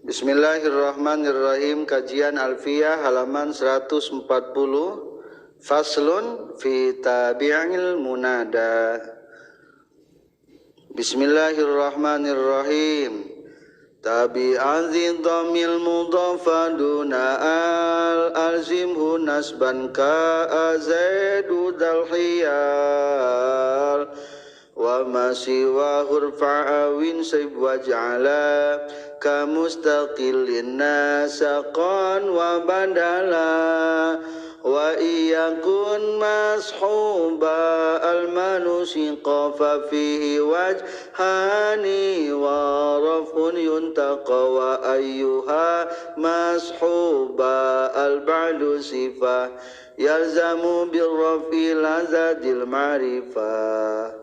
Bismillahirrahmanirrahim. Kajian Alfiyah halaman 140, faslun fi tabi'il munada. Bismillahirrahmanirrahim. Tabi'an dhamil mudhafa duna al alzimhu nasban ka azaidu dal hiyal wa ma siwa hurfa awin sib waj'ala ka mustaqillin nasaqan wa badala wa iyakun mashuba al manusiqa fa fihi wajhani wa rafun yuntaqa wa ayyuha mashuba al ba'du sifah yalzamu birrafi lazadil ma'rifah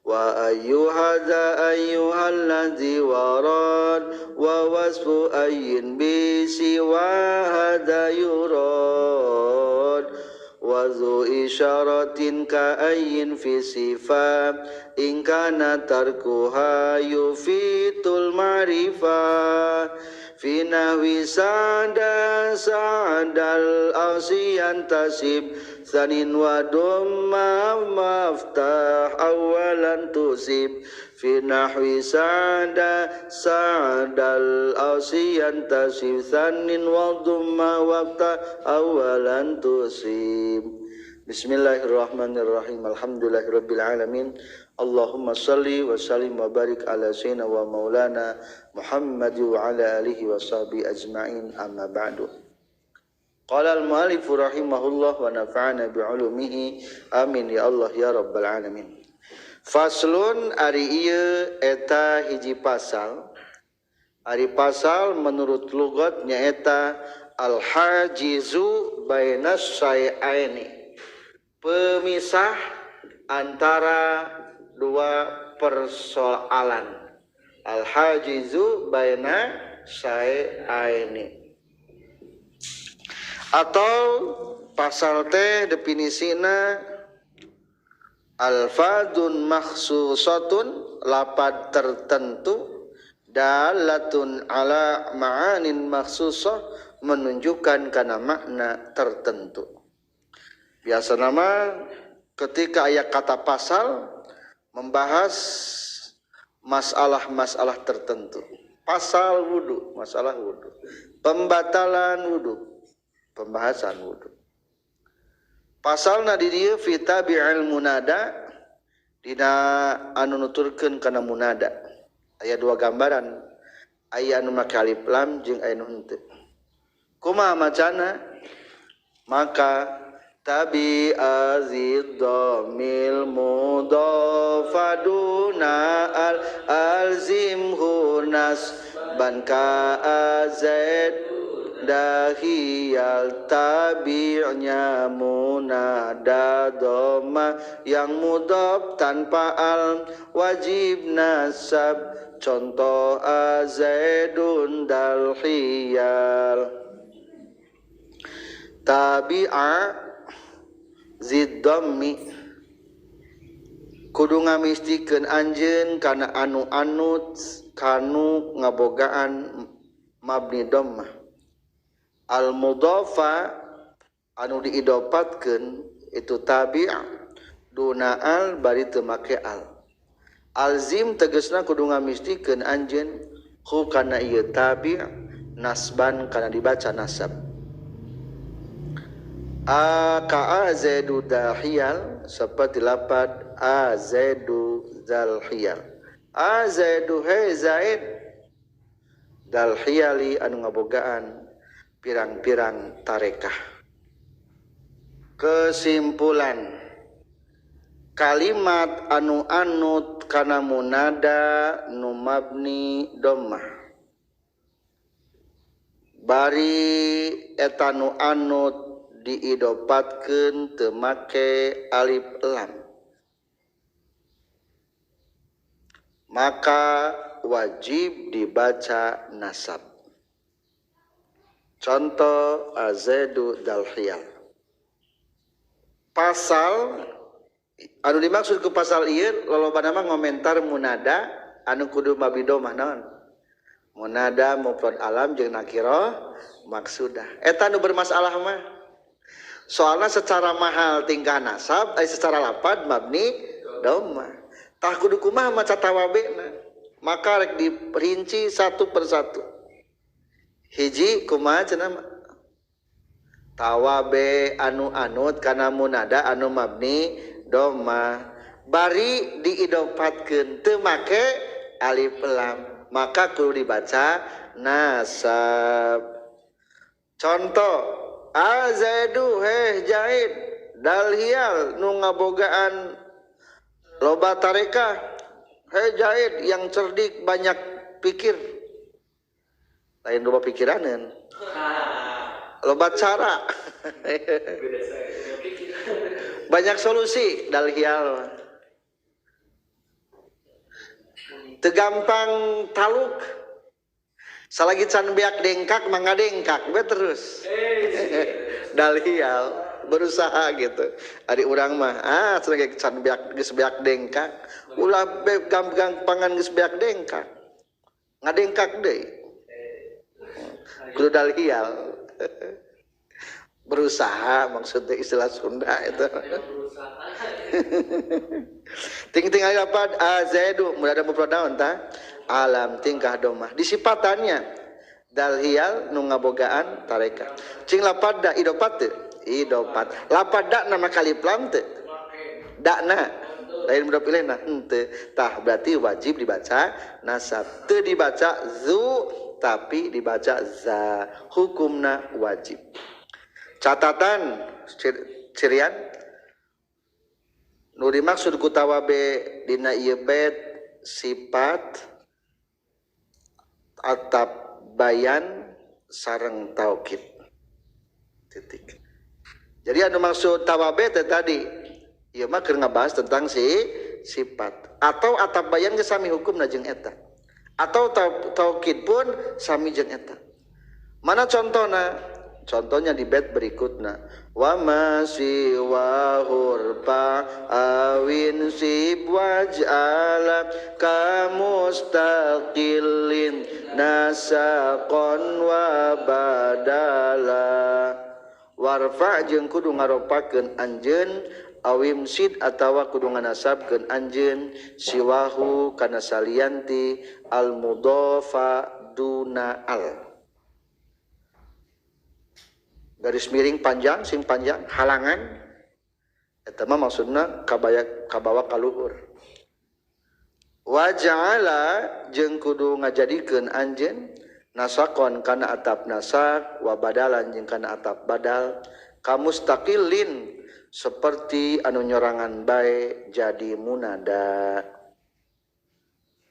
wa ayyuhadza ayyuhalladzi warad wa wasfu ayyin bi siwa hadza yurad wa zu isyaratin ka ayyin fi sifat in kana tarkuha yufitul ma'rifah fi nahwi sa'da sa'dal asiyan tasib sanin wa dumma maftah awalan tusib fi nahwi sa'da sa'dal asiyan tasib sanin wa dumma waftah awalan tusib. Bismillahirrahmanirrahim. Alhamdulillahirabbil alamin. Allahumma salli wa sallim wa barik ala sayyidina wa maulana Muhammad wa ala alihi wa sahbihi ajma'in, amma ba'du. Qala al-mu'allif rahimahullah wa nafa'ana bi'ulumihi, amin ya Allah ya rabbal alamin. Faslun ari ieu eta hiji pasal. Ari pasal menurut lugat nyaeta al-hajizu bainas syai'aini, pemisah antara dua persoalan. Al-hajizu baina syai'aini atau pasal teh definisina alfadun makhsusatun, lapad tertentu, dalatun ala ma'anin makhsusah, menunjukkan kana makna tertentu. Biasa nama ketika ayat kata pasal membahas masalah-masalah tertentu. Pasal wudu, masalah wudu. Pembatalan wudu, pembahasan wudu. Pasalna di dieu fi tabi'il munada, dina anu nuturkeun kana munada. Aya dua gambaran, aya anu make alif lam jeung aya nu henteu. Kumaha macana? Maka tabi azid dhamil mudhafa duna al alzimhu nasban ka azaid dahiyal, tabi'nya munada dhamma yang mudhaf tanpa al wajib nasab, contoh azaidun dal hiyal. Tabi'a zid dhammi kudu ngamistikeun anjeun kana anu anut kanu ngabogaan mabni dhammah. Al mudhafa anu diidopatkeun itu tabi' duna al bari teu make al. Alzim tegasna kudu ngamistikeun anjeun hu kana ieu tabi' nasban kana dibaca nasab. A ka a zaidu dahiyal, seperti lapad a zaidu dal hiyal. A zaidu he zaid dal hiyali anu ngabogaan pirang-pirang tarekah. Kesimpulan, kalimat anu anut kana munada nu mabni dhammah bari eta nu anut diidopatkeun teu make alif lam, maka wajib dibaca nasab. Contoh azaidu dal hiyal. Pasal anu dimaksud ku pasal ieu lolobana mah ngomentar munada anu kudu mabni dhammah naon? Munada mufrad alam jeung nakirah maksudah. Eta nu bermasalah mah. Soalna secara mahal tingkah nasab, secara lapad mabni dhammah. Tah kudu kumaha maca tawabena. Maka rek diperinci satu persatu. Hiji kumaha cenah tawabe anu anut kana munada anu mabni dhammah. Bari diidopatkeun teu make alif lam, maka kudu dibaca nasab. Contoh azaidu heh jaid dalhial nu ngabogaan loba tarekah, heh jaid yang cerdik banyak pikir, lain loba pikiraneun, loba cara, banyak solusi dalhial. Tegampang taluk, salagi can beak dengkak mangga dengkak be terus dalhial berusaha gitu. Ari urang mah salagi can beak geus beak dengkak, ulah be gampangan geus beak dengkak, ngadengkak deui kudu dalhial. Berusaha maksudnya istilah Sunda itu. Ting-ting apa azaidu munada mufrad naon tah alam tingkah domah disipatannya dalhial nu ngabogaan tarekah cing lapad da idopat teu idopat lapad da nama kalif lam teu dakna lain mudhof ilaih nah henteu tah berarti wajib dibaca nasab teu dibaca zu tapi dibaca za, hukumna wajib. Catatan cirian nu dimaksud ku tawabe dina ieu bait sifat atap bayan sareng taukid titik. Jadi anu maksud tawabe teh tadi ieu mah keur ngabahas tentang si sifat atau atap bayan ge sami hukumna jeung eta atau taukid pun sami jeung eta. Mana contohna? Contohnya di bait berikutnya wa ma siwa hurfa awin sib waj'ala kamustaqillin nasaqon wa badala warfa jeung kudu ngaropakeun anjeun awim sid atawa kudu nganasabkeun anjeun siwahu kana salianti al mudhafa duna al. Garis miring panjang sing panjang halangan eta mah maksudna kabaya kabawa ka luhur. Wa ja'ala jeung kudu ngajadikeun anjeun nasaqon kana atap nasak wa badalan jeung kana atap badal kamustaqillin seperti anu nyorangan bae jadi munada.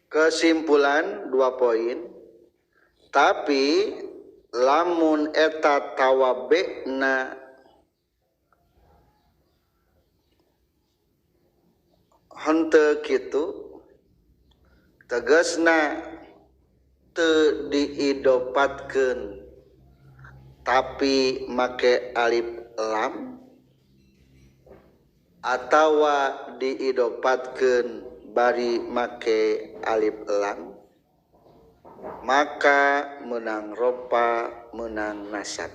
Kesimpulan 2 poin. Tapi lamun eta tawabena henteu kitu tegasna teu diidopatkeun tapi make alif lam atawa diidopatkeun bari make alif lam maka menang ropa menang nasab.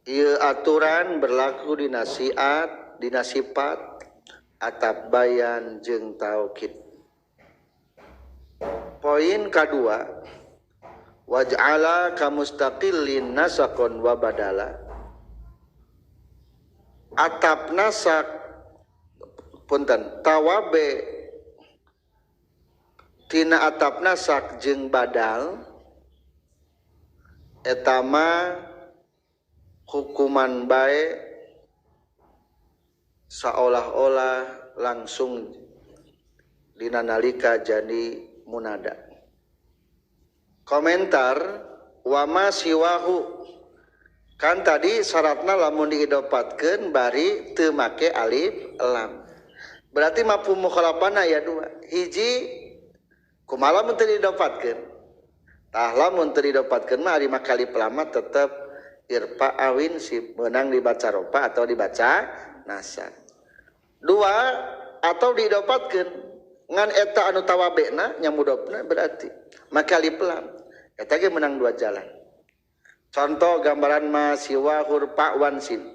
Ieu aturan berlaku dina siat, dina sifat, atap bayan jeung taukid. Poin kedua, waj'ala kamustaqillin nasaqon wa badala. Atap nasak punten tawabe tina atap nasak jeung badal eta mah hukuman bae seolah-olah langsung dina nalika jadi munada. Komentar wama siwahu kan tadi syaratna lamun diidopatkeun bari teu make alif lam. Berarti mafhum mukhalafana aya dua. Hiji kumaha lamun teu didopatkeun? Tah lamun teu didopatkeun mah ari make alif lam tetep irfa awin si meunang dibaca rofa atau dibaca nasab. Dua atau didopatkeun. Ngan eta anu tawabena nya mudhofna berarti make alif lam. Eta ge menang dua jalan. Contoh gambaran ma siwa hurfa wan sin.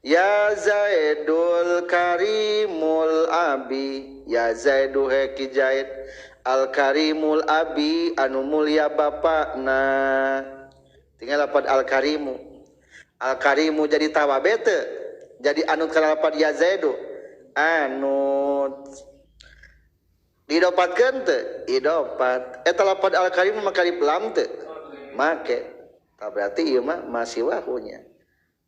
Ya Zaidul Karimul Abi, ya Zaidu heki Zaid Al Karimul Abi anu mulia bapakna. Tinggal lapad Al Karimu. Al Karimu jadi tawabe teu? Jadi anu kana lapad ya Zaidu anu didopatkeun teu? Idopat. Eta lapad Al Karimu make alif lam teu? Make. Tah berarti ieu mah masiwahunya.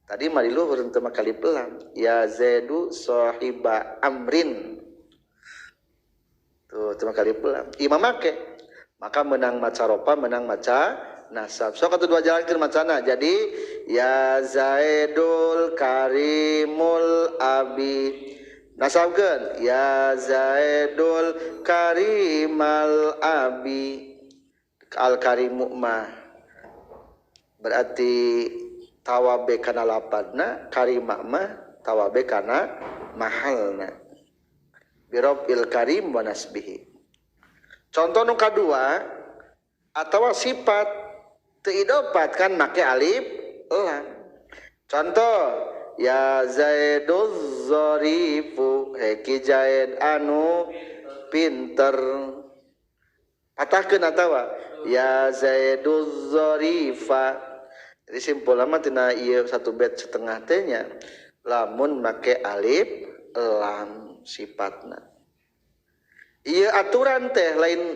Tadi mah di luhur teu make alif lam. Ya Zaidu sahiba amrin. Tuh teu make alif lam. Ieu mah make. Maka menang maca ropa, menang maca nasab. Sok atuh dua jalankeun macana. Jadi ya Zaidul Karimul Abi. Nasabkeun ya Zaidul Karimal Abi. Al Karimu mah berarti tawabe kana lapadna, karima mah tawabe kana mahalna. Birofil karim wa nasbihi. Contoh nu kadua atawa sifat teu idopat kan make alif lam. Contoh ya Zaiduz zarifu heki Zaid anu pinter. Patahkeun atawa ya Zaiduz zarifa. Jadi simpul lama tina ieu satu bait setengah teh nya lamun make alif lam sifatna. Ieu aturan teh lain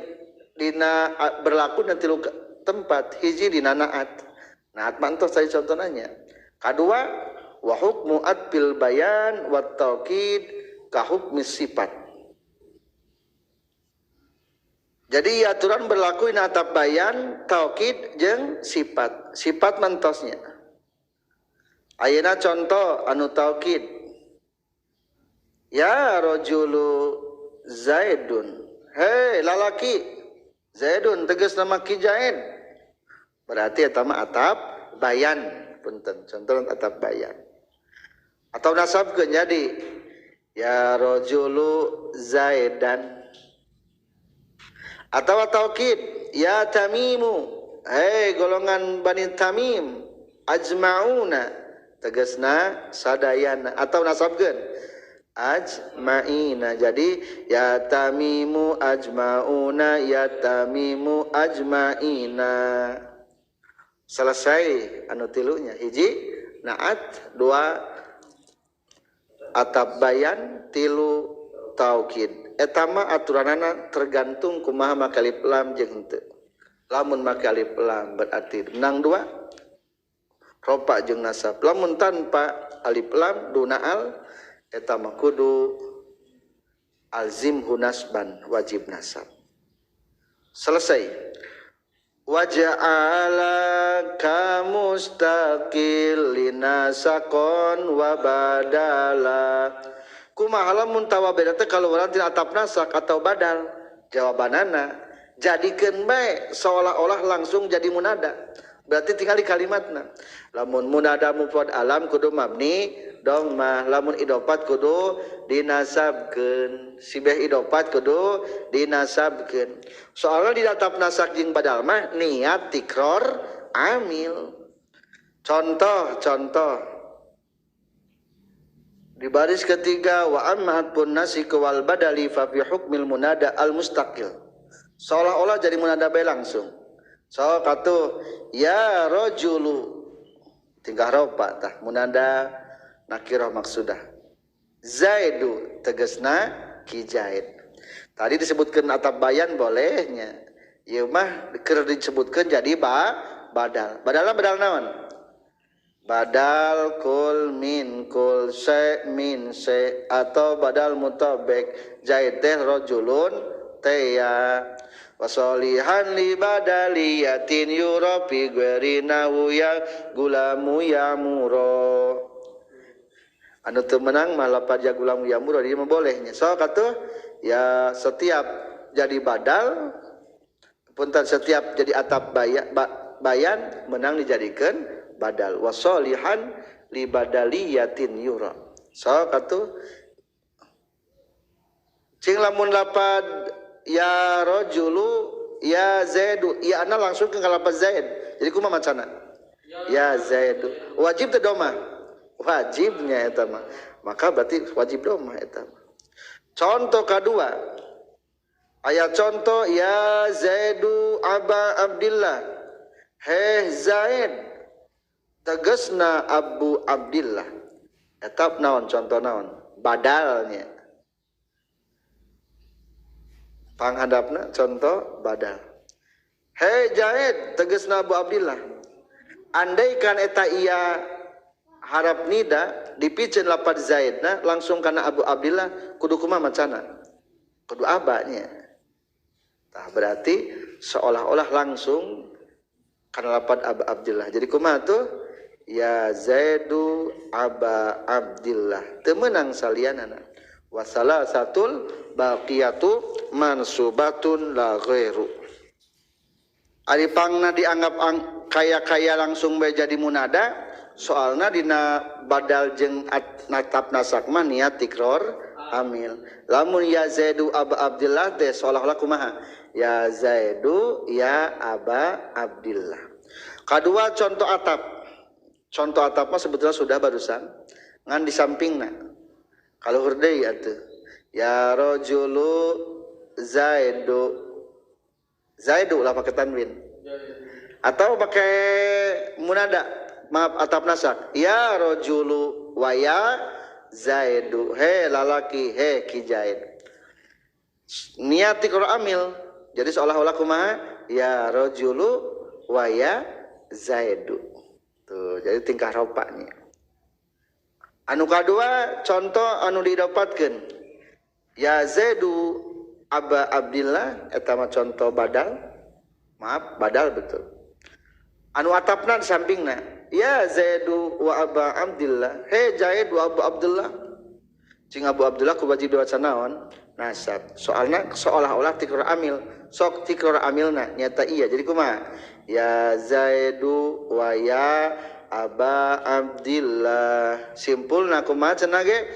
dina berlaku na tilu tempat, hiji dina naat. Naat mah entos tadi contohna nya. Kadua wa hukmu atfil bayan wa taukid ka hukmi sifat. Jadi aturan berlaku dina atap bayan, taukid jeung sifat. Sifat mantosnya. Ayeuna contoh anu taukid. Ya rajulu Zaidun. Hei lalaki Zaidun tegas nama ki Zaid. Berarti eta mah atap bayan, punten. Contoh atap bayan. Atau nasabkeun jadi ya rajulu Zaidan. Atau taukid ya Tamimu, hei golongan Bani Tamim ajmauna tegasna sadayana atau nasabkeun ajmaina. Jadi ya Tamimu ajmauna, ya Tamimu ajmaina. Selesai anu tilunya. Hiji naat, dua atap bayan, tilu taukid. Eta mah aturanana tergantung kumaha make alif lam jeung henteu. Lamun make alif lam berarti menang dua ropa jeung nasab. Lamun tanpa alif lam duna al eta mah kudu alzimhu nasban, wajib nasab. Selesai. Waja'ala kamustaqilina sakon wa badala. Kumaha lamun tawabe teh kaluaran tina atap nasak atau badal? Jawabanana jadikeun bae seolah-olah langsung jadi munada. Berarti tinggal di kalimatna. Lamun munada mufrad alam kudu mabni dong mah, lamun idofat kudu dinasabkeun. Sibeh idofat kudu dinasabkeun. Soalna di atap nasak jeung badal mah niat tikror amil. Contoh-contoh di baris ketiga wa amma pun nasi wal badali fa fi hukmil munada al mustaqil. Seolah-olah jadi munada bae langsung. So katuh ya rajulu tingkah ropa tah munada nakirah maksudah. Zaidu tegasna ki Zaid. Tadi disebutkeun atap bayan bolehnya. Ieu mah keur disebutkeun jadi badal. Badalna badal naon? Badal kul min kul se min se atau badal mutabek Zaid teh rajulun teh ya. Wasolihan li badaliyatin yurafi guerinahu ya gulamu ya muro. Anu teu menang mah lapar ya gulamu ya muro, dia mah bolehnya. So katuh ya setiap jadi badal punten setiap jadi atap bayan menang dijadikeun badal. Wasolihan li badaliyatin yura. So katuh Cing lamun lapad ya rajulu ya Zaidu, ya ana langsung ke lapad Zaid. Jadi kumaha macana? Ya Zaidu. Wajib teu domah? Wajibnya eta mah. Maka berarti wajib domah eta mah. Contoh kedua. Ayat contoh ya Zaidu Aba Abdillah. Heh Zaid tegasna Abu Abdillah. Eta naon contoh naon? Badalnya. Panghadapna contoh badal. Hei Zaid tegasna Abu Abdillah. Andaikan eta ia harap nida dipiceun lapad Zaidna langsung kana Abu Abdillah kudu kumaha macana? Kudu abanya. Tah berarti seolah-olah langsung kana lapad Abu Abdillah. Jadi kumaha tuh? Ya Zaidu Aba Abdillah. Teu meunang salianana. Wasala satul baqiyatu mansubatun la ghairu. Ari pangna dianggap kaya-kaya langsung bae jadi munada, soalna dina badal jeung natap nasak mah niat tikror amil. Lamun ya Zaidu Aba Abdillah teh seolah-olah kumaha? Ya Zaidu ya Aba Abdillah. Kadua contoh atap. Contoh atap mah sebetulnya sudah barusan ngan di sampingna. Kalau hurdei atuh ya rajulu Zaidu. Zaidu lah pakai tanwin. Atau pakai munada, maaf atap nasak. Ya rajulu wa ya Zaidu. He lalaki, he ki Zaid. Niat tikrar amil. Jadi seolah-olah kumaha? Ya rajulu wa ya Zaidu. Tuh, jadi tingkah ropanya. Anu kadua contoh anu didapatkeun. Ya Zaidu Aba Abdillah eta mah contoh badal. Maaf, badal betul. Anu atapna di sampingna. Ya Zaidu wa Aba Abdillah. He Zaid wa Abu Abdullah. Cing Abu Abdullah ku wajib diwaca naon? Nasab. Soalna seolah-olah tikrar amil. Sok tikrar amilna nyata iya. Jadi kumaha? Ya Zaidu wa ya Aba Abdillah. Simpulna kumaha cenah ge?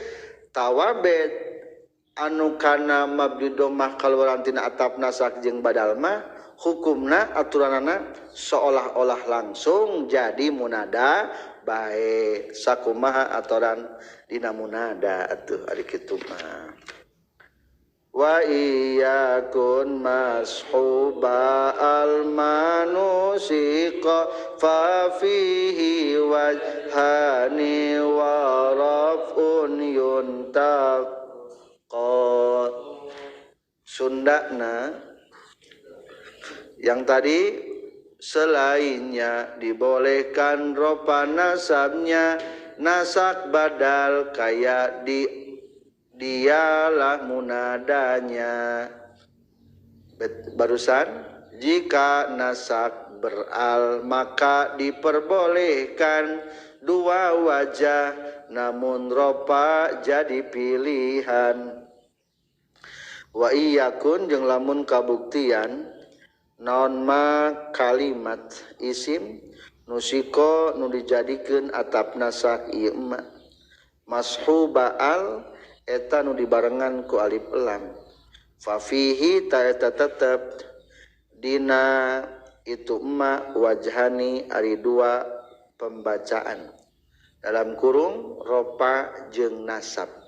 Tawabet anu kana mabdi domah kaluaran tina atap nasak jeung badal mah hukumna aturanana seolah-olah langsung jadi munada bae sakumaha aturan dina munada atuh ari kitu mah. Wa iyakun mashuba al manusiqa fa fihi wajhani wa raf'un yuntaq. Sundana yang tadi selainnya dibolehkan ropa nasabnya nasak badal kayak di dialah munadanya. Barusan jika nasak beral maka diperbolehkan dua wajah namun ropa jadi pilihan. Wa iyakun jeung lamun kabuktian naon ma kalimat isim nusiko nu dijadikeun atap nasak ieu ma mashuba al eta nu dibarengan ku alif lam fa fihi ta eta tetep dina itu ma wajhani ari dua pembacaan dalam kurung ropa jeung nasab.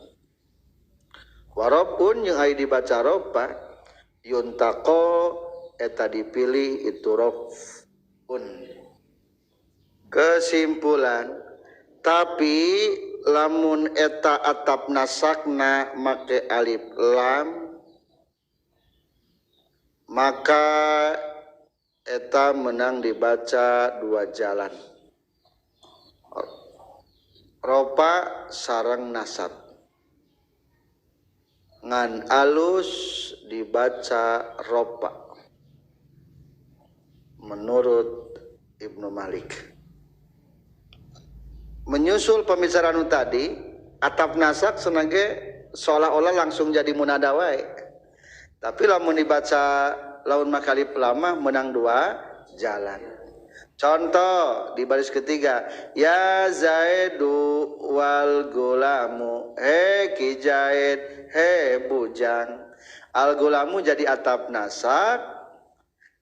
Warapun yang ari dibaca ropa yuntaqo eta dipilih itu rofun. Kesimpulan, tapi lamun eta atap nasakna make alif lam maka eta menang dibaca dua jalan, ropa sareng nasab. Ngan alus dibaca ropa menurut Ibnu Malik. Menyusul pembicaraan tadi, atap nasak senage seolah-olah langsung jadi munada wae. Tapi lamun dibaca laun makalip lama menang dua jalan. Contoh di baris ketiga, ya Zaidu wal gulamu, he ki Zaid, he bujang. Al gulamu jadi atap nasab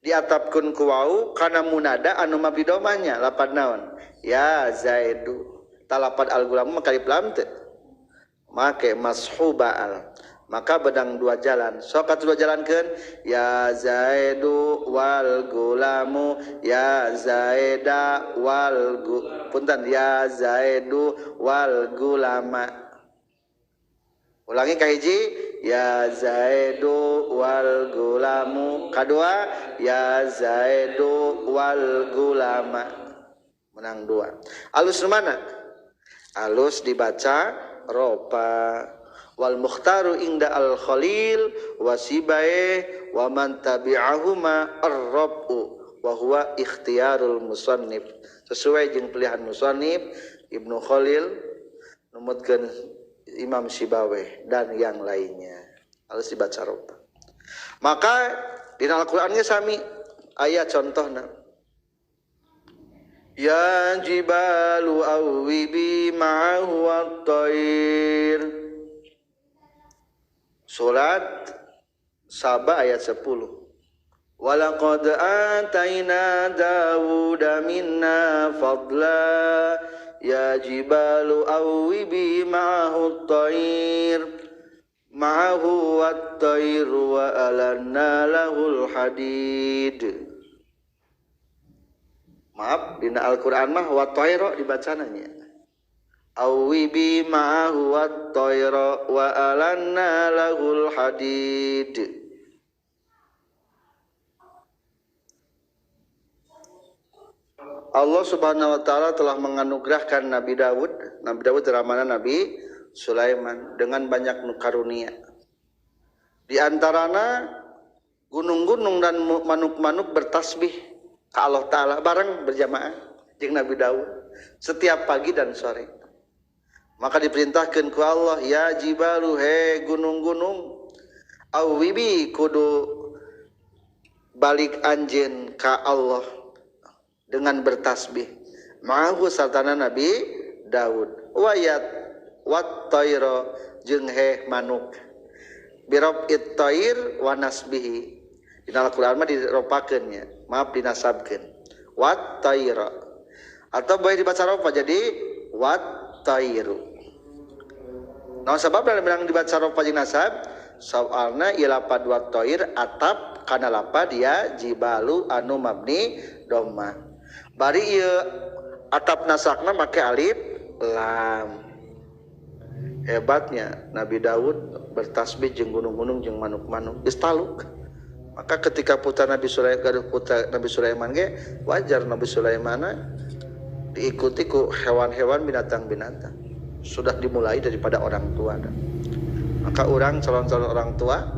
diatapkeun ku wau kana munada anu mabni domahnya lapad naon ya Zaidu talapad al gulamu maka alif lam teu make mashuba al maka bedang dua jalan sok atuh dua jalankeun ya Zaidu wal gulamu ya Zaida wal punten ya Zaidu wal gulama ulangi kahiji ya Zaidu wal gulamu kadua ya Zaidu wal gulama menang dua alus mana alus dibaca ropa wal mukhtaru inda al khalil wasibae wa man tabi'ahuma ar-rabu wa huwa ikhtiyarul musannif sesuai jeung pilihan musannif Ibnu Khalil numutkeun Imam Sibaweh dan yang lainnya harus dibaca ropa. Maka di Al-Qur'annya sami ayat contohna ya jibalu awwibi ma'ahu at-tayr surat Saba ayat 10 walaqad ataina Dawuda minna fadla ya jibalu awwibi ma'ahu at-tayr ma'ahu at-tayr wa alanna lahul hadid. Maaf dina Al-Qur'an mah wa tayra dibacana nya awwibi ma'ahu at-tayra wa alanna lahul hadid. Allah Subhanahu wa taala telah menganugerahkan Nabi Dawud, Nabi Dawud ramana Nabi Sulaiman dengan banyak karunia. Di antarana gunung-gunung dan manuk-manuk bertasbih ke Allah taala bareng berjamaah jeung Nabi Dawud setiap pagi dan sore. Maka diperintahkan ku Allah ya jibalu he gunung-gunung awibi kudu balik anjeun ka Allah dengan bertasbih ma'ahu sartana Nabi Daud wayat wat tayra jeung heh manuk birab it tayr wa nasbihi dina Al-Qur'an mah diropakeun nya maaf dinasabkeun wat tayra atau boleh dibaca ropa jadi wat tayru naon sabab dalam dibaca ropa jeung nasab soalna ieu lapad wat tayr atap kana lapad ya jibalu anu mabni dhamma bari ieu atap nasakna make alif lam. Hebatnya Nabi Daud bertasbih jeung gunung-gunung jeung manuk-manuk geus taluk. Maka ketika putra Nabi Sulaiman gaduh putra Nabi Sulaiman ge wajar Nabi Sulaiman diikuti ku hewan-hewan binatang-binatang. Sudah dimulai daripada orang tua. Maka orang calon-calon orang tua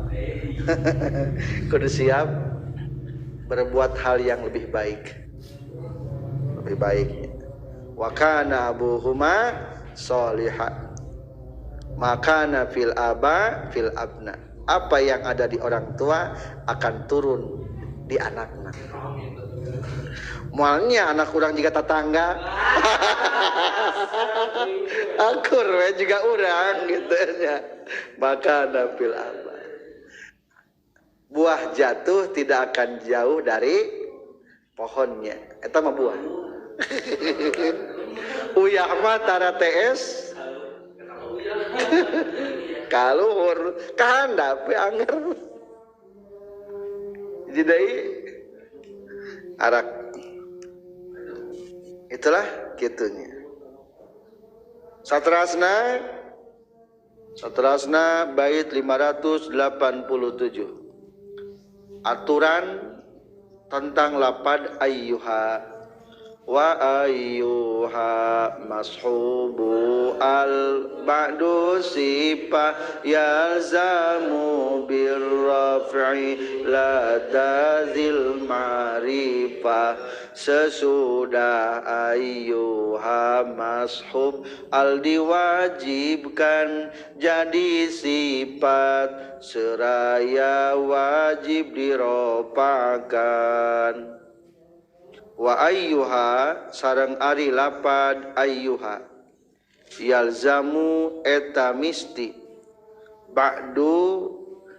kudu siap berbuat hal yang lebih baik. Lebih baik. Wa kana abuhuma sholiha. Makana fil aba fil abna. Apa yang ada di orang tua akan turun di anakna. Mualnya anak urang juga tetangga. Akur we juga urang gitu nya. Makana fil aba. Buah jatuh tidak akan jauh dari pohonnya. Eta mah buah. Uyah mah tara TS. Kaluhur kahandap we anger. Jadi arak. Itulah kitunya. Satrasna Satrasna bait 587. Aturan tentang lapad ayyuha wa ayyuha mashubu al ba'du sifa yalzamu birraf'i la tazil ma'rifah. Sesudah ayyuha mashub al diwajibkan jadi sifat seraya wajib diropakan. Wa ayyuha sareng ari lapad ayyuha yalzamu eta misti ba'du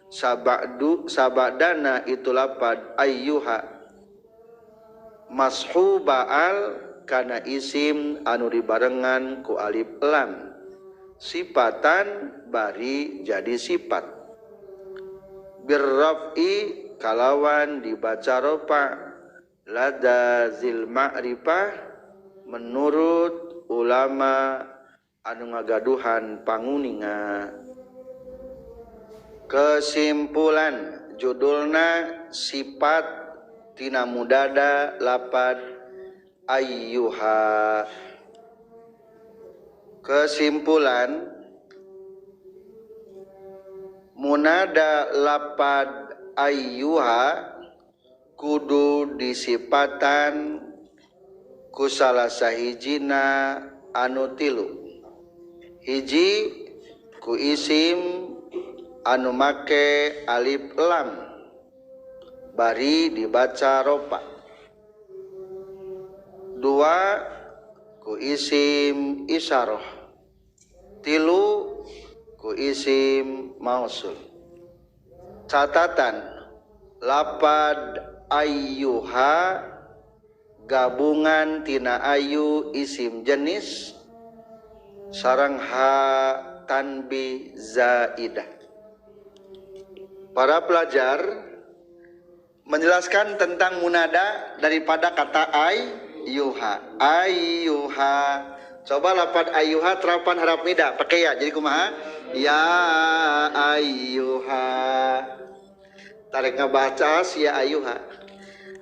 Sabadu sabadana itu lapad ayyuha mashubaal kana isim anu dibarengan ku alif lam sifatan bari jadi sifat birraf'i kalawan dibaca rofa lada zil ma'rifah menurut ulama anu ngagaduhan panguninga. Kesimpulan judulna sifat tina mudada lapad ayyuha. Kesimpulan munada lapad ayyuha kudu disipatan ku salah sahijina anu tilu. Hiji ku isim anu make alif lam bari dibaca ropa. Dua ku isim isyarah. Tilu ku isim mausul. Catatan lapad ayyuha gabungan tina ayu isim jenis sareng ha tanbih zaidah. Para pelajar menjelaskan tentang munada daripada kata ayyuha. Ayyuha. Coba lapad ayyuha terapan harap nida pakai ya. Jadi kumaha? Ya ayyuha. Tarik ngabaca ya ayyuha.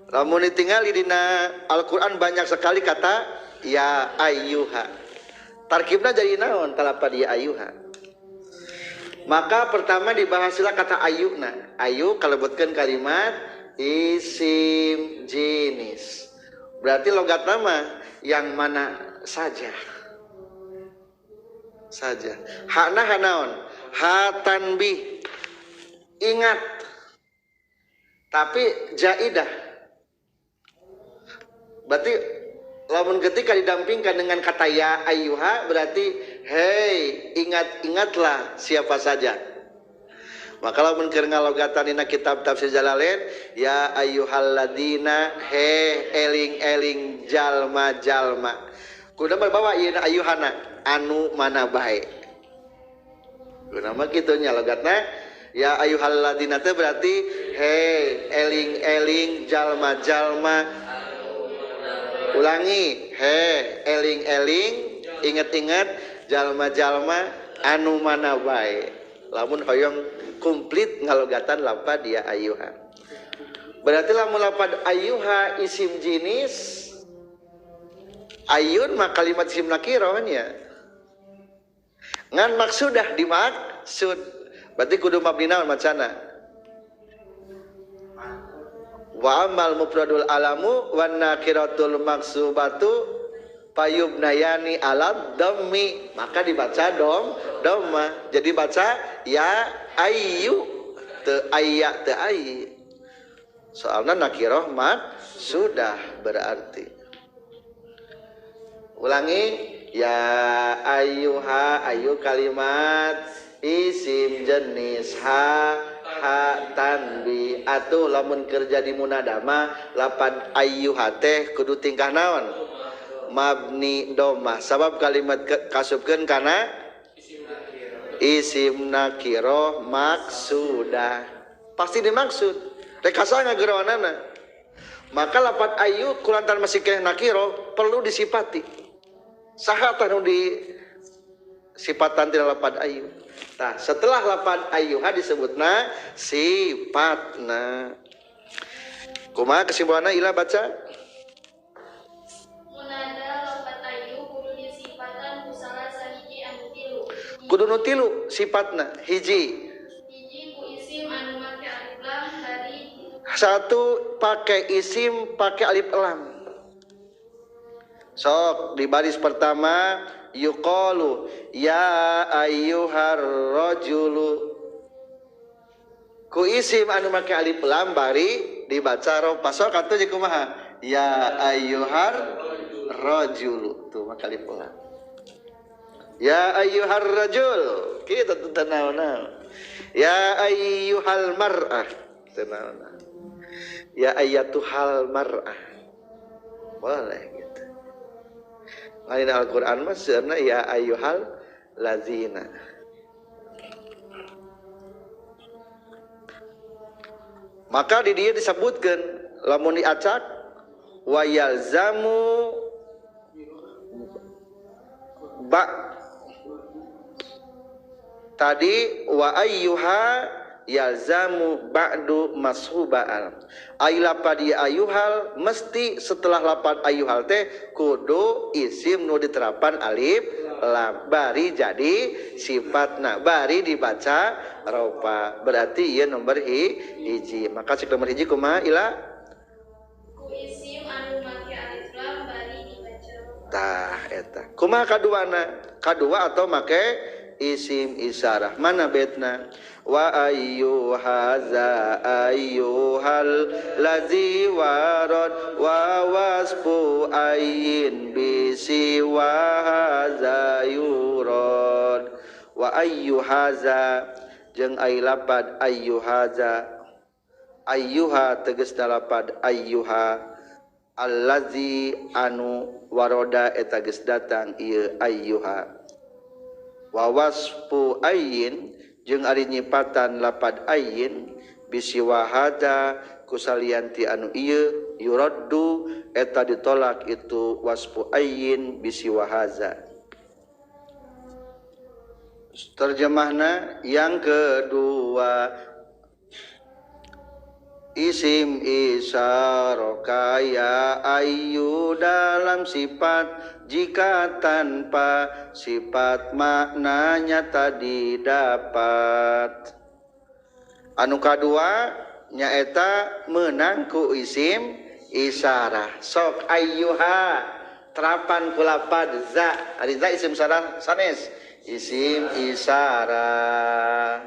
Lamun ditinggali dina Al-Qur'an banyak sekali kata ya ayyuha. Tarkibna jadi naon talapad ya ayyuha. Maka pertama dibahaslah kata ayyuna. Ayu kalebetkeun kalimat isim jenis. Berarti logat nama yang mana saja. Saja. Hakna hanaon? Ha tanbih. Ingat. Tapi jaidah. Berarti lamun ketika didampingkan dengan kata ya ayyuha berarti hei ingat-ingatlah siapa saja. Maka lamun keur ngalogatan dina kitab tafsir Jalalain ya ayyuhalladzina he eling-eling jalma-jalma. Kudu bawa ieu ayyuhana anu mana bae. Kudu mah kitu nya logatna ya ayyuhalladzina teh berarti hei eling-eling jalma-jalma. Ulangi, he eling-eling inget-inget jalma-jalma anu mana bae. Lamun hoyong komplit ngalogatan lapad ya ayyuha. Berarti lamun lapad ayyuha isim jenis ayun mah kalimat isim nakirah nya. Ngan maksudah dimaksud. Berarti kudu mabni naon macana? Wa amal mufradul alamu wan nakiratul maksubatu payubnayani alad dhammi, maka dibaca dom dhamma. Jadi baca ya ayyu te ayya te ayy. Soalna nakirah mak sudah berarti. Ulangi ya ayyuha ayu kalimat isim jenis ha ha tanbi atuh lamun kerja di munada mah lapan ayyuha teh kudu tingkah naon mabni domah sabab kalimat kasupkeun kana isim nakiroh maksudah pasti dimaksud rekasa ngageroanana. Maka lapan ayu kulantaran masih keneh nakiroh perlu disipati saha tah nu disipatan tina lapan ayu. Nah, setelah lapan ayyuha disebutna sifatna. Kumaha kesimpulanna ila baca? Munada lapan ayu kudu disipatan ku salah sahiji anu tilu. Kudu nu tilu sifatna. Hiji. Hiji ku isim anu make alif lam bari. Satu pakai isim pakai alif lam. Sok di baris pertama yuqalu ya ayyuhar rajulu ku isim anu make alif lam bari dibaca rofa. Sok atuh jeung kumaha ya ayyuhar rajulu tuh make alif lam ya ayyuhar rajul kitu teu naon-naon. Ya ayyuhal mar'ah tenang. Ya ayyatuhal mar'ah boleh gitu. Lain Al-Qur'an mah seurna ya ayyuhal lazina. Maka di dia disebutkan lamun diacak wa yalzamu ba tadi wa ayyuha yalzamu ba'du mashuba'al ay lapad ya ayyuhal mesti setelah lapad ayyuhal teh kudu isim nu diterapan alif lam bari jadi sifatna bari dibaca ropa berarti ieu nomor hiji. Maka cek nomor hiji kumaha ila ku isim anu make alif lam bari dibaca ropa. Tah eta kumaha kaduana? Kadua atau make isim isyarah mana betna wa ayyuhaza ayyuhal ladzi warad wa wasfu ayyin bisi wa haza yurad wa ayyuhaza jeung ai lapad ayyuhaza ayyuha tegasna lapad ayyuha allazi anu waroda eta geus datang ieu ayyuha wa wasfu ayyin jeung ari nyipatan lapad ayyin bisi wahada kusalianti anu ieu yuraddu eta ditolak itu wasfu ayyin bisi wahaza. Terjemahna yang kedua isim isyarah kaya ayu dalam sifat jika tanpa sifat maknanya tadi dapat. Anu kadua nyaeta meunang ku isim isyarah. Sok ayyuha terapan ku lapad za. Ari za isim isyarah sanes isim isyarah.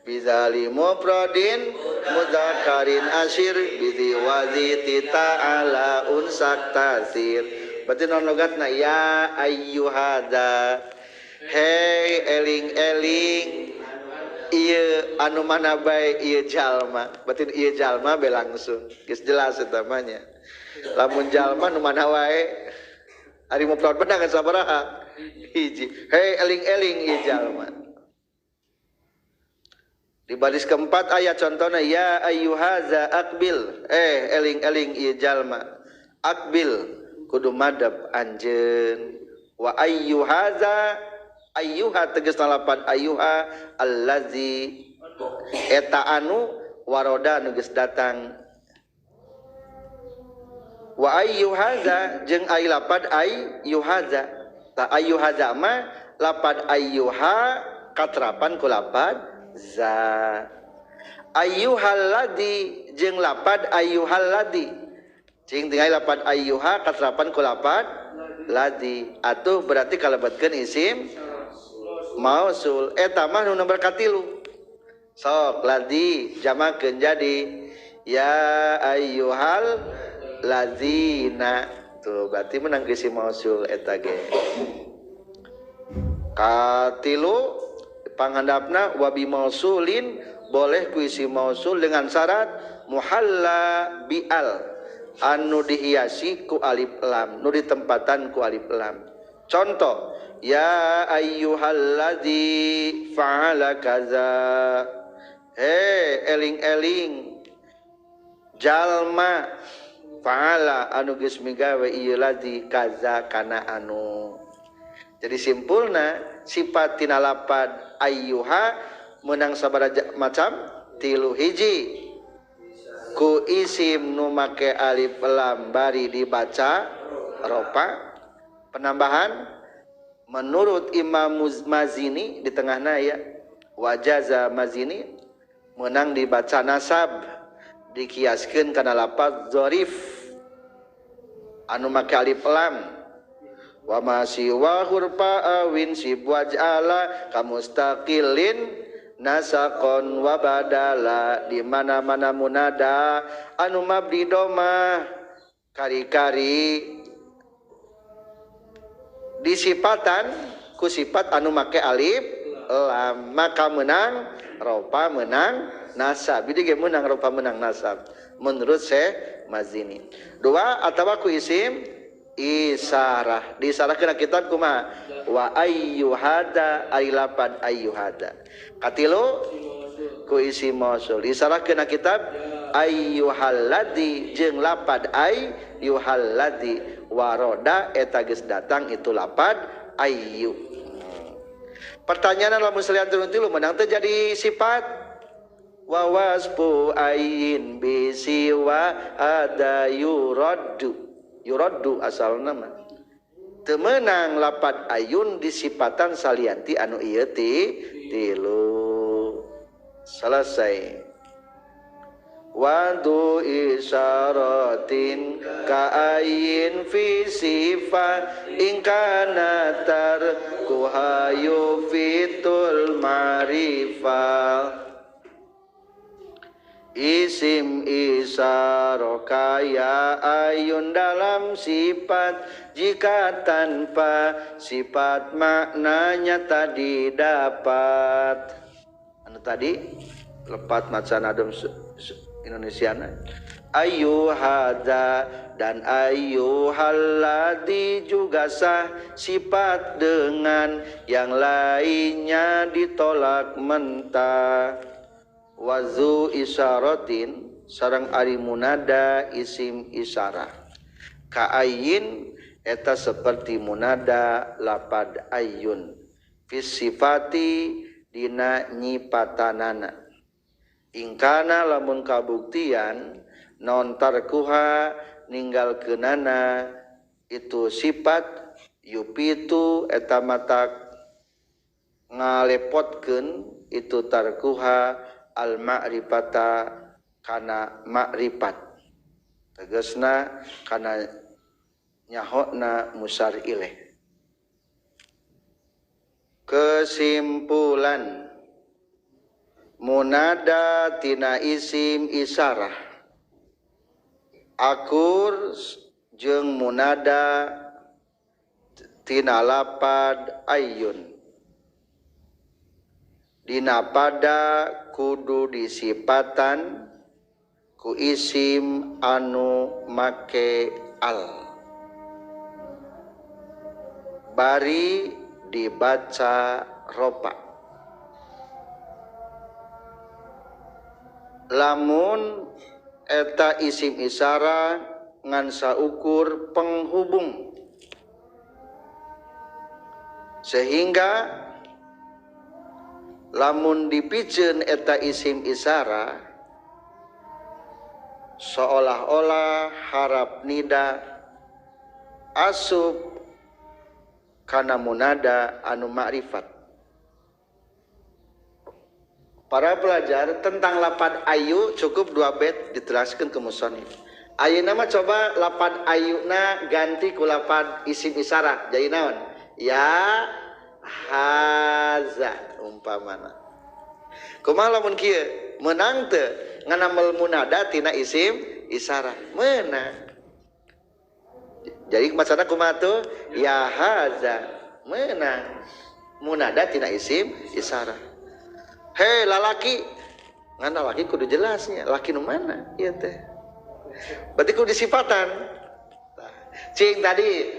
Bizali mufradin mudzakkarin asir bizi wazi tita ala unsak tasir. Berarti non logatna ya ayyuhada. Hei eling-eling ieu anu mana bae ieu jalma. Berarti ieu jalma be langsung. Geus jelas eta mah nya. Lamun jalma nu mana wae ari mufrad benang sabaraha? Hiji. Hei eling-eling ieu jalma. Di baris keempat ayat contohnya ya ayyuhaza akbil. Eling-eling ieu jalma. Akbil kudu madep anjeun. Wa ayyuhaza ayyuha tegasna lapan ayyuha allazi eta anu waroda nu geus datang. Wa ayyuhaza jeung ai lapad ayyuhaza. Ta ayyuhaza mah lapad ayyuha katrapan ku lapad za. Ayyuhal ladzi jeung lapad ayyuhal ladzi cing tinggal lapad ayyuha katrapan ku lapad ladzi atuh berarti kalebetkeun isim mausul eta mah nu nomor katilu. Sok ladzi jamakeun jadi ya ayyuhal ladzina tuh berarti menang isim mausul eta ge. Katilu panghandapna wabi mausulin boleh ku isi mausul dengan syarat muhalla bi'al anu dihiasi ku alif lam nu ditempatan ku alif lam. Contoh ya ayyuhalladzi fa'ala kaza. He eling-eling jalma fa'ala anu geus migawe ieu ladzi kaza kana anu. Jadi simpulna sifat tina lapad ayyuha menang sabaraha macam tilu hiji ku isim nu make alif lam bari dibaca ropa. Penambahan menurut Imam Mazini di tengahna ya wajaza Mazini menang dibaca nasab dikiaskeun kana lapad dzarif anu make alif lam. Wa ma siwa hurfa awin sibwaj'ala kamustaqilin nasaqon wa badala di mana-mana munada anu mabdi domah kari-kari disipatan ku sifat anu make alif lam maka menang Ropa menang nasab. Jadi ge menang ropa menang nasab menurut Syekh Mazini. Dua atawa ku isim isarah. Disarahkeun kitab kumaha? Wa ayyuhada ay lapad ayyuhada. Katilu ku isim mausul. Disarahkeun kitab ayyuhalladzi jeung lapad ayyuhalladzi waroda eta geus datang itu lapad ayyu. Pertanyaan lamun salian tilu menang teh jadi sifat wa wasfu ayin bisiwa ada yuraddu. Yuraddu asalna mah teu meunang lapad ayun disipatan salianti anu ieu tilu. Selesai. Wadu isyaratin ka'ayin fi sifat ingkana tarkuha yufitul ma'rifah. Isim isyarah kaya ayun dalam sifat jika tanpa sifat maknanya tadi dapat. Anu tadi lepat macan adem Indonesiana. Ayyuhada dan ayyuhalladzi juga sah sifat dengan yang lainnya ditolak mentah. Wazu isyaratin sareng ari munada isim isyarah. Ka'ayin eta seperti munada lapad ayyun fi sifati dina nyipatanana. Ingkana lamun kabuktian non tarkuha ninggalkeunana itu sifat yupitu eta matak ngalepotkeun itu tarkuha al ma'rifata kana ma'rifat tegasna kana nyahokna musar ileh. Kesimpulan munada tina isim isyarah akur jeung munada tina lapad ayyun dina pada kudu disipatan ku isim anu make al bari dibaca ropa. Lamun eta isim isyarah ngan saukur penghubung sehingga lamun dipiceun eta isim isyarah seolah-olah harap nida asup kana munada anu ma'rifat. Para pelajar tentang lapad ayu cukup 2 bait diteraskan ke musonif. Ayeuna mah coba lapad ayuna ganti ku lapad isim isyarah jadi naon? Ya haza umpamana. Kumaha lamun kieu meunang teu nganamel munada tina isim isyarah? Meunang. Jadi macana kumaha tuh? Ya haza meunang munada tina isim isyarah. Hei lalaki, ngan lalaki kudu jelasnya, laki nu mana ieu teh. Berarti kudu disifatan. Cing tadi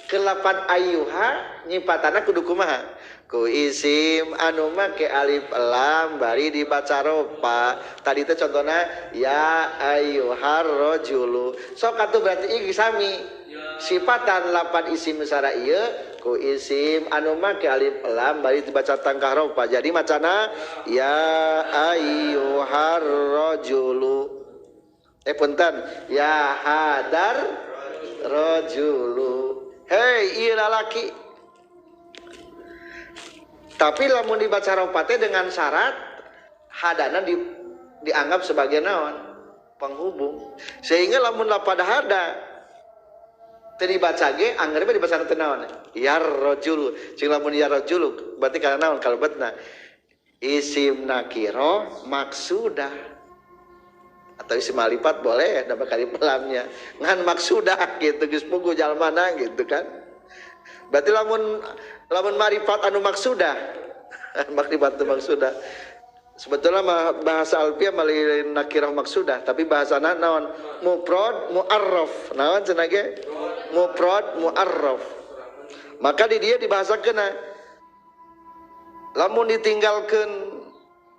kelapan ayyuha nyipatanna kudu kumaha? Ku isim anu make alif lam bari dibaca ropa. Tadi teh contohna ya ayyuhar rajulu. Sok atuh berarti ieu sami. Sifatan lapan isim isyarat ieu ku isim anu make alif lam bari dibaca tangkah ropa. Jadi macana ya ayyuhar rajulu. Punten ya hadar rajulu. Hei ieu lalaki. Tapi lamun dibaca ropa teh dengan syarat hadana dianggap sebagai naon? Penghubung. Sehingga lamun lapada hada teu dibaca ge angger bae dibaca teu naon? Ya rajulu. Cing lamun ya rajulu berarti kana naon kalebetna? Isim nakiro maksudah. Atau isim malipat boleh dapat kali pelamnya. Ngan maksudah gitu geus puguh jalmana gitu kan. Berarti lamun lamun marifat anu maksudah. Makrifat maksudah. Sebetulnya bahasa alfiah malih nakirah maksudah, tapi bahasana naon? Mufrad mu'arraf. Naon cenah ge? Mufrad mu'arraf. Maka di dia dibahasakeun lamun ditinggalkeun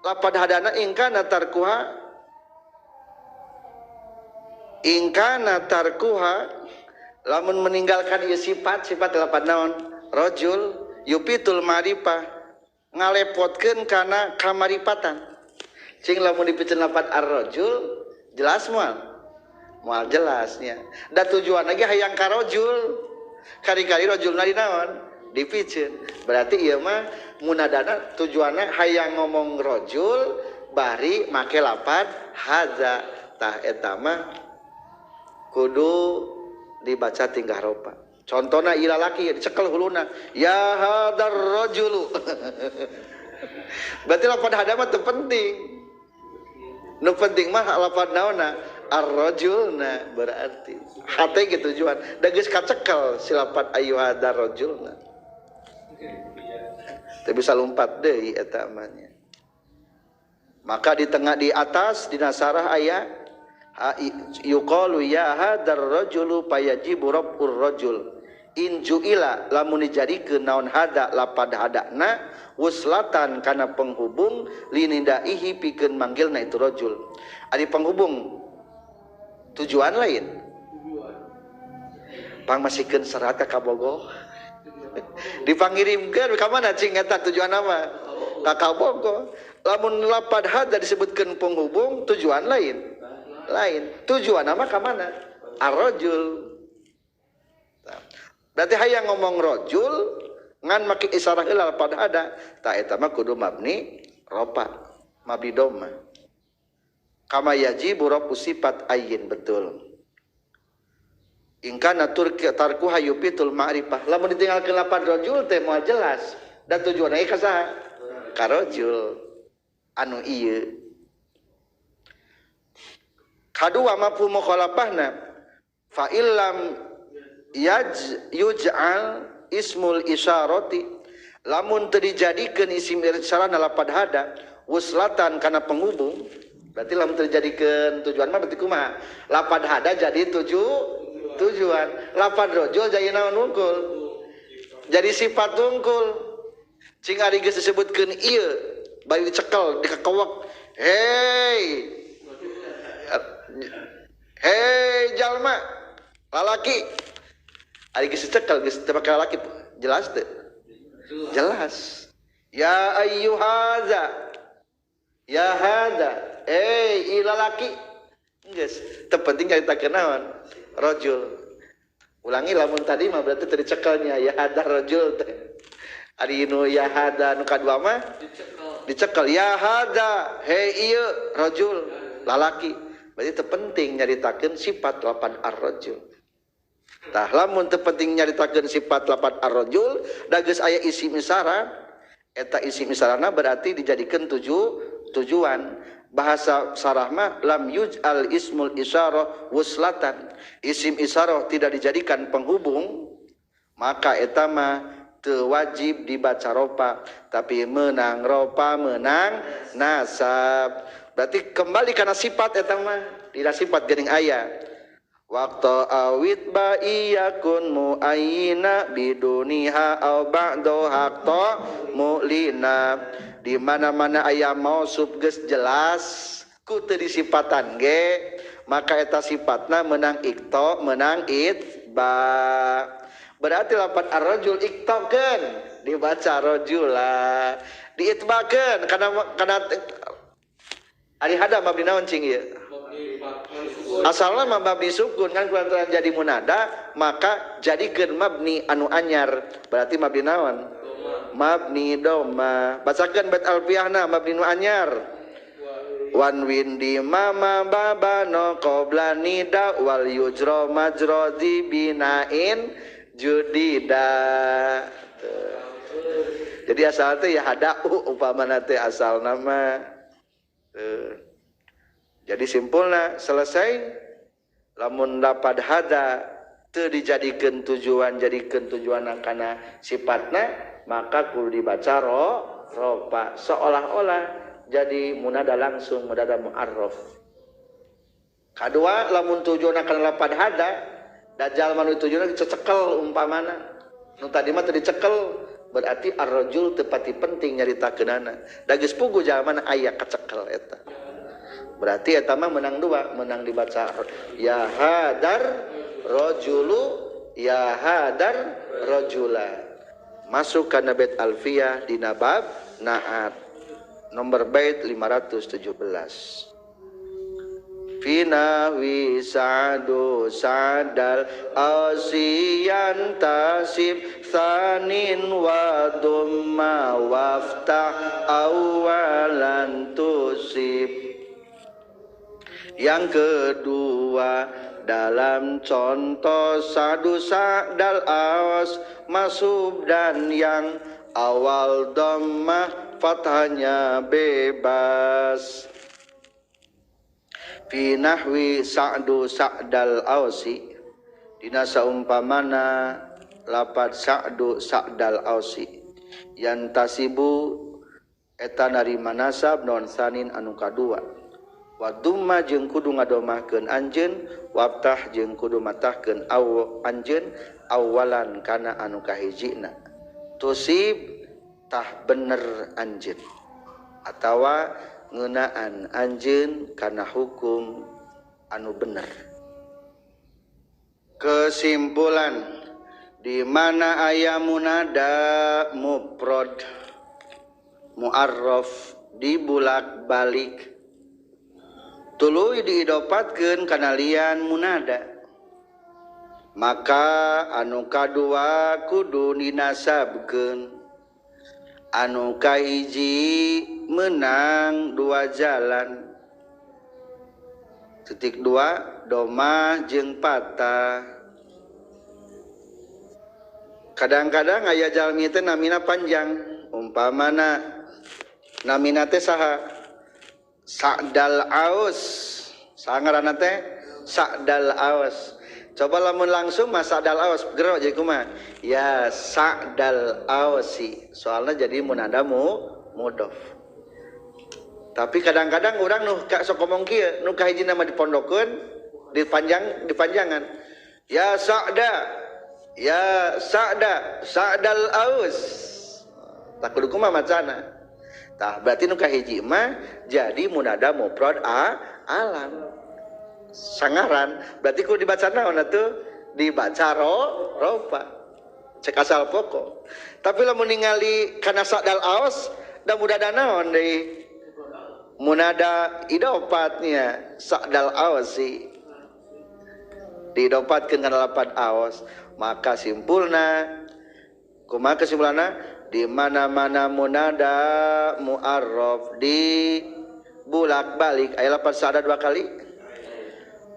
lapad hadana ingkana tarkuha, ingkana tarkuha lamun meninggalkan ieu sifat, sifat lapad naon? Rajul yupitul ma'rifah, ngalepotkeun kana kamaripatan. Cing lamun dipiceun lapad ar-rajul jelas moal? Moal jelasnya. Da tujuan lagi hayang ka rajul. Kari-kari rajulna di naon? Dipiceun. Berarti ieu mah munadana tujuanna hayang ngomong rajul bari make lapad hadza. Tah eta mah kudu dibaca tingkah ropa. Contohna ieu lalaki dicekel huluna, ya hadar rajulu. Berarti lapad hada mah teu penting. Nu penting mah lapad naonna? Ar-rajulna berarti. Hate ge tujuan. Da geus kacekel si lapad ayyuhadar rajulna. Teu bisa lompat deui eta mah nya. Maka di tengah di atas dina sarah aya yuqalu ya hadar rajulu payajibu rabbur rajul. In ju'ila lamun dijadikeun naon hada lapad hadana wuslatan kana penghubung linindaihi pikeun manggilna itu rajul. Ari penghubung tujuan lain. Pangmasikeun serat ka Kabogoh. Dipangirimkeun ka mana cing eta tujuan apa? Ka Kabogoh. Lamun lapad hada disebutkeun penghubung tujuan lain. Lain. Tujuan apa ka mana? Ar-rajul. Berarti hayang ngomong rajul ngan make isarah heula lapad hada, ta eta mah kudu mabni ropa, mabni doma. Kama yajibu rafu sifat ayyin, betul. Ingkana turki tarkuha yupitul ma'rifah. Lamun ditinggalkeun lapad rajul teh moal jelas dan tujuanna ka saha? Ka rajul anu ieu. Kadua mafhum mukhalafahna fa illam yuj'al ismul isyarati lamun teu dijadikeun isim isyarah lapad hada wuslatan kana penghubung, berarti lamun teu dijadikeun tujuan mah berarti kumaha? Lapad hada jadi tujuan, lapad rajul jadi naon wungkul? Jadi sifat wungkul. Cing ari geus disebutkeun ieu bari dicekel dikekewek, hei hei jalma lalaki, ari geus dicekel geus teu make lalaki jelas teu? Jelas. Ya ayyuhaza, ya hada, eh lalaki, geus teu penting nyaritakeun naon? Rajul. Ulangi lamun tadi mah berarti teu dicekelnya ya hada rajul teh. Ari nu ya hada nu kadua mah dicekel ya hada hei ieu rajul lalaki. Berarti teu penting nyaritakeun sifat lapan ar-rajul. Tah lamun teu penting nyaritakeun sifat lapan ar-rajul da geus aya isim isyarat, eta isim isyaratna berarti dijadikeun tujuan. Bahasa sarah mah lam yuj'al ismul isyarah wuslatan. Isim isyarah tidak dijadikan penghubung, maka eta mah teu wajib dibaca ropa, tapi menang ropa menang nasab. Berarti kembali karena sifat eta mah, tidak sifat geuning aya. Waktu awit ba iyakun muayyina biduniha au ba'do haqta mu'lina. Di mana-mana aya mausuf geus jelas ku teu disipatan ge, maka eta sifatna menang ikto menang itba. Berarti lapan ar-rajul iktokeun dibaca rajula, diitbakeun kana kana ari hada mabni naon cing ieu? Asalna mah mabni sukun kan kulantaran jadi munada maka jadikeun mabni anu anyar, berarti mabni naon? Mabni doma. Bacakeun bait alfiahna mabni nu anyar. Wan windi mama babano qabla nida wal yujra majra di binain judida. Jadi asal teh ya hada upamana teh asal nama. Jadi simpulna selesai lamun lapad hada teu dijadikeun tujuan, jadikeun tujuan kana sifatna, maka kudu dibaca ropa, seolah-olah jadi munada langsung munada mu'arraf. Kadua lamun tujuanna kana lapad hada da jalma nu tujuanna dicekel umpamana nu tadi mah teu dicekel berarti ar-rajul teu pati penting nyaritakeunana da geus puguh jalmana aya kacekel eta. Berarti eta mah menang dua, menang dibaca ya hadar rajulu ya hadar rajula. Masuk kana bait alfiyah dina bab naat nomor bait 517. Fina wi sa'du sa'dal asiyan tasib thanin wa dumma waftah awalan tusib. Yang kedua dalam contoh sa'du sa'dal awas masub dan yang awal dhammah fathahnya bebas. Fi nahwi sa'du sa'dal ausi dina saumpamana lapad sa'du sa'dal ausi yantasibu eta narima nasab non sanin anu kadua wa dumma jeung kudu ngadomahkeun anjeun waftah jeung kudu matahkeun aw anjeun awalan kana anu kahijina tusib tah bener anjeun atawa ngeunaan anjeun kana hukum anu bener. Kesimpulan di mana aya munada mufrad mu'arraf dibulak-balik tuluy diidopatkeun kana lian munada maka anu kadua kudu dinasabkeun anu kahiji menang dua jalan titik dua domah jeung patah. Kadang-kadang aya jalmi teh namina panjang umpamana namina teh saha Sa'dal Aus saha ngaranna teh Sa'dal Aus. Coba lamun langsung mah Sa'dal Aus gero jadi kumaha ya Sa'dal Ausi soalnya jadi munada mudhof. Tapi kadang-kadang orang nu sok ngomong kieu nu kahiji nama dipondokeun dipanjang dipanjangan ya Sa'da Sa'dal Aus tak kudu kumaha macana tah berarti nu kahiji mah jadi munada mufrad alam sangaran berarti kudu dibaca naon atuh dibaca rofa cek asal pokok. Tapi lamun ningali kana Sa'dal Aus da munada naon deui munada idopatnya Sa'dal Ausi diidopatkeun kana lapad Aus maka simpulna kumaha kesimpulanna di mana-mana munada mu'arraf di bulak-balik aya lapad sa'da dua kali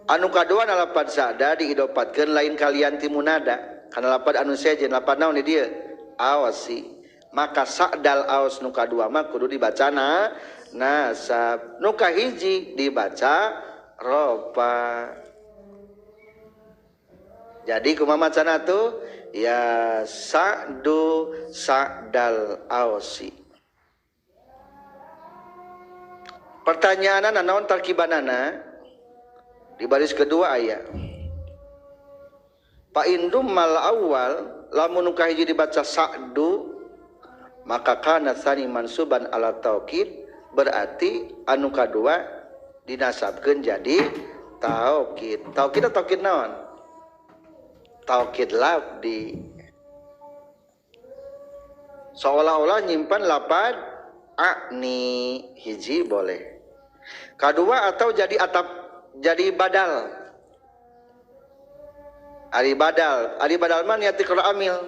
anu kadua na lapad sa'da diidopatkeun lain kalian ti munada kana lapad anu sejen lapad naon di dieu Ausi maka Sa'dal Aus nu kadua mah kudu dibacana nasab nu kahiji dibaca rofa. Jadi kumaha macana tuh ya Sa'du Sa'dal Ausi. Pertanyaanna naon tarkibanana di baris kedua aya fa indum mal awal lamun nu kahiji dibaca Sa'du maka kana tsani mansuban ala taukid berarti anu kadua dinasabkeun jadi taukid. Taukid atau taukid naon? Taukid labdi seolah-olah nyimpan lapad akni hiji boleh kadua atau jadi atap jadi badal ari badal mah niat tikrar amil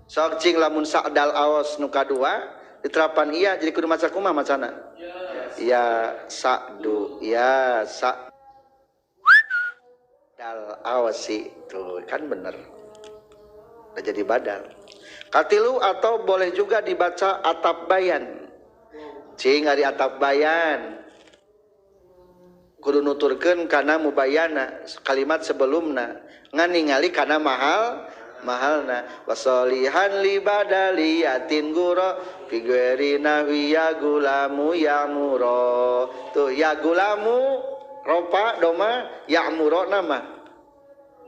sok cing lamun Sa'dal Aos nu kadua diterapan iya jadi kudu maca kumaha macana ya Sa'du ya Sa'dal Ausi tuh kan bener udah jadi badal. Katilu atau boleh juga dibaca atap bayan cing ari atap bayan kudu nuturkeun kana mubayana kalimat sebelumna ngan ningali kana mahal Mahalna wasolihan li badaliyatin guro fi ghairi nahwi ya gulamu ya'muro. Tuh ya gulamu ropa doma ya'muro nama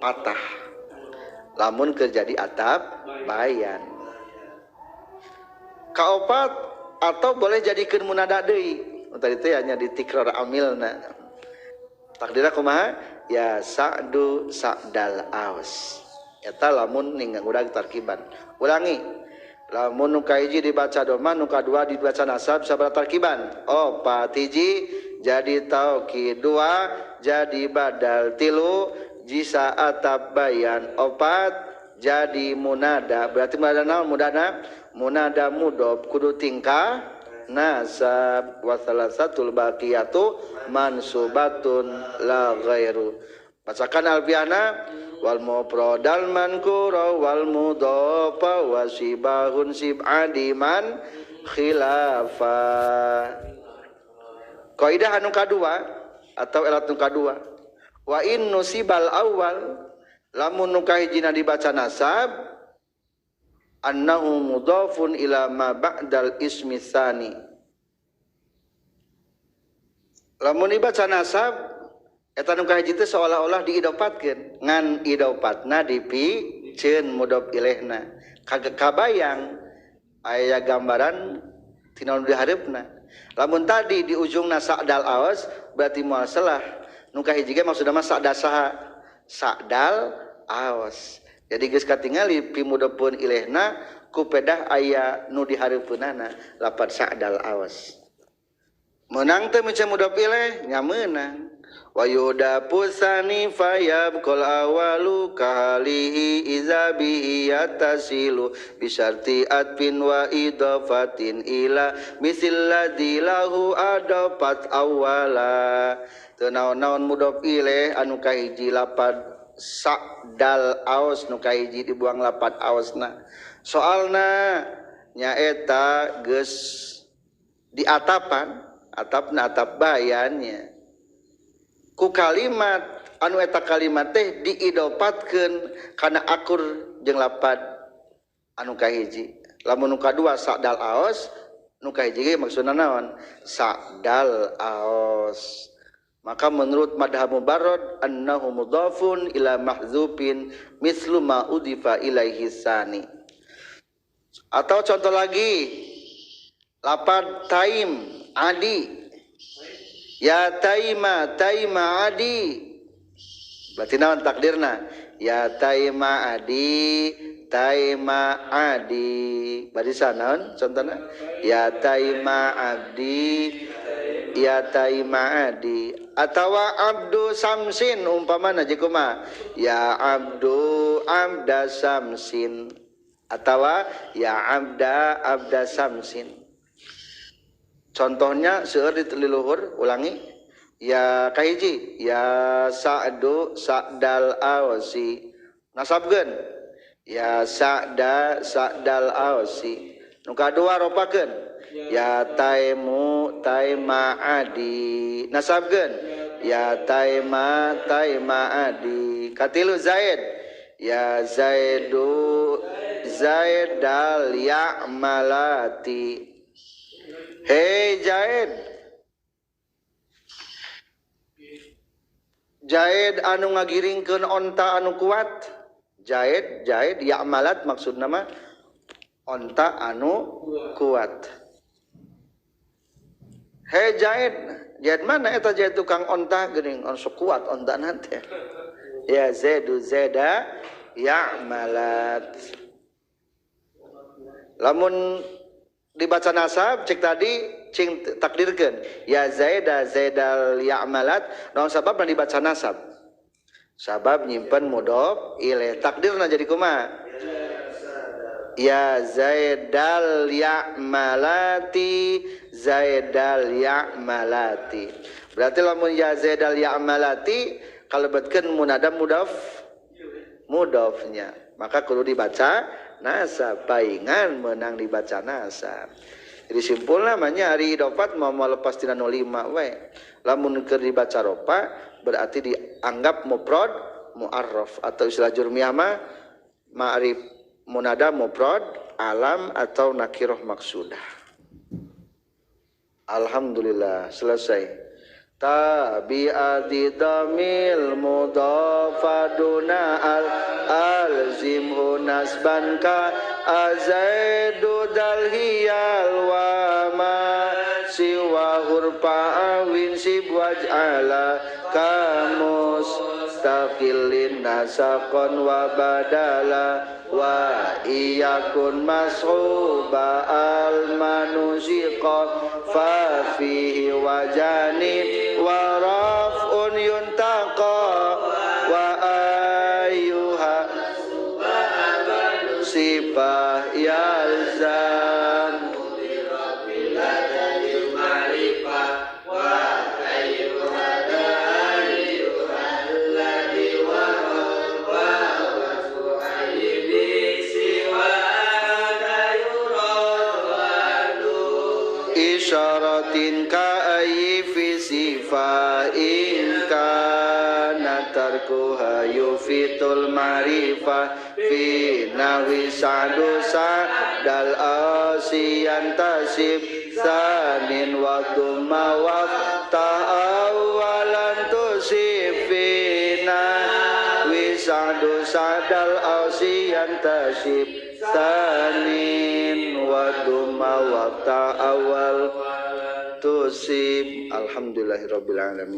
patah. Lamun keur jadi atap bayan. Kaopat atau boleh jadikeun munada deui. Tadi teh hanya ditikrar amilna. Takdirna kumaha? Ya sa'du sa'dal awas. Eta lamun ningang urang tarkiban. Ulangi. Lamun nu kahiji dibaca doma, nu kadua dibaca nasab sabaraha tarkiban? Opat hiji jadi taukid, dua jadi badal, tilu jisa atap bayan, opat jadi munada. Berarti munada naon? Munada munada mudhof kudu tingkah nasab. Wa salasatul baqiyatu mansubatun la ghairu. Bacakan alfiana wal mufradal mankura wal mudhafa wasibahun sib'adiman khilafa. Kaidah anu kadua atau elat nu kadua, wa in nusibal awal lamun nu kahijina dibaca nasab annahu mudhafun ila ma ba'dal ismi tsani. Lamun dibaca nasab eta nu kahiji teh seolah-olah diidopatkeun, ngan idopatna dipiceun mudhof ilaihna. Kagak kabayang aya gambaran tina nu dihareupna. Lamun tadi di ujungna sa'dal awas berarti muasalah. Nu kahiji ge maksudna mah sa'da saha? Sa'dal awas. Jadi geus katingali pimudhofun ilaihna ku pedah aya nu dihareupeunana lapad sa'dal awas. Meunang teh miceun mudhof ilaih nya meunang. Wa yudapu sani fayabqal awalu kahalihi iza bihi yatasilu bisarti atfin wa idafatin ila misil ladzi lahu adafat awala. Teu naon-naon mudhof ilaih anu kahiji lapad sa'dal aos nu kahiji dibuang lapad aosna. Soalna nyaeta geus diatapan, atapna atap bayannya. Ku kalimat anu eta kalimat teh diidopatkeun kana akur jeung lapad anu kahiji. Lamun nu kadua sa'dal aos, nu kahiji ge maksudna naon? Sa'dal aos. Maka menurut madhab mubarrad annahu mudhafun ila mahdzufin mislu ma udifa ilaihi sani. Atau contoh lagi lapad taim adi. Ya taima taima adi. Berarti naon takdirna? Ya taima adi taima adi. Barisan naon contohna? Ya taima abdi ya taima adi. Atawa abdu samsin umpamana jeung kumaha? Ya abdu abda samsin. Atawa ya abda abda samsin. Contohnya seueur di leluhur, ulangi. Ya kahiji, ya sa'du sa'dal awsi. Nasabkeun. Ya sa'da sa'dal awsi. Nu kadua ropakeun. Ya taimu taima adi. Nasabkeun. Ya taima taima adi. Katilu Zaid. Ya Zaidu Zaidal ya'malati. Hei Zaid, Zaid anu ngagiringkeun onta anu kuat. Zaid, Zaid ya'malat maksudna mah onta anu kuat. Hei Zaid, Zaid mana eta Zaid tukang onta geuning on sok kuat onta teh. Ya Zaidu Zaida ya'malat. Lamun dibaca nasab cek tadi cing takdirkeun ya zaida zaidal ya'malat naon sababna dibaca nasab? Sabab nyimpen mudhof ilaih. Takdirna jadi kumaha? Ya zaidal ya'malati zaidal ya'malati. Berarti lamun ya zaidal ya'malati kalebetkeun munada mudhof mudhofnya, maka kudu dibaca nasab, paingan menang dibaca nasab. Jadi simpul namanya hari idofat mau lepas tina nu 5 we. Lamun keur dibaca ropa berarti dianggap mufrad mu'arraf atau istilah jurmiyah mah Ma'rif munada mufrad alam atau nakiroh maksudah. Alhamdulillah selesai. Tabi'ati damil mudhafaduna al alzimhu nasban ka azaidu dal hiyal wa ma siwa hurfa awin sib waj'ala kamus taqillin nasaqon wa badala wa iyakun mas'uba al manusiqa fa fihi wajani wa raf'un yuntaqa wa ayyuha sifah yalzam isyaratin ka ayyi fi sifain kana tarkuha yufitul ma'rifah fi nahwi sa'du sa'dal asiyan tasib sanin wa dhamma wa ta'awalan tusib fi nahwi sa'du sa'dal asiyan tasib sanin wa dhamma wa ta'awal tusib. Alhamdulillahirabbil alamin.